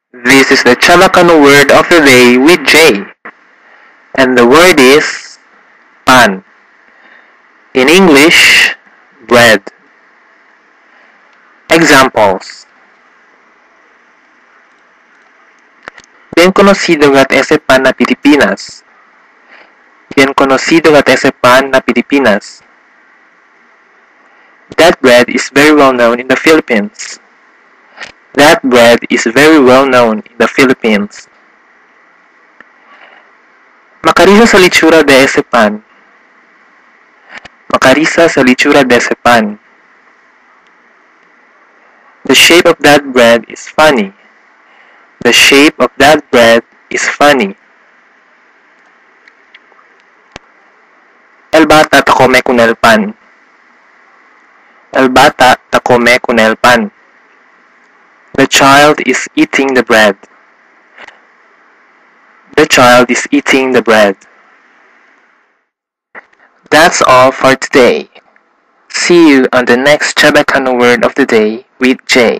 This is the Chabacano word of the day with Jay. And the word is pan. In English, bread. Examples. Bien conocido gat ese pan na Pilipinas. Bien conocido gat ese pan na Pilipinas. That bread is very well known in the Philippines. That bread is very well known in the Philippines. Macarisa sa lechura de ese pan. Macarisa sa lechura de ese pan. The shape of that bread is funny. The shape of that bread is funny. El bata ta come con el pan. El bata ta come con el pan. The child is eating the bread. The child is eating the bread. That's all for today. See you on the next Chabacano word of the day with Jay.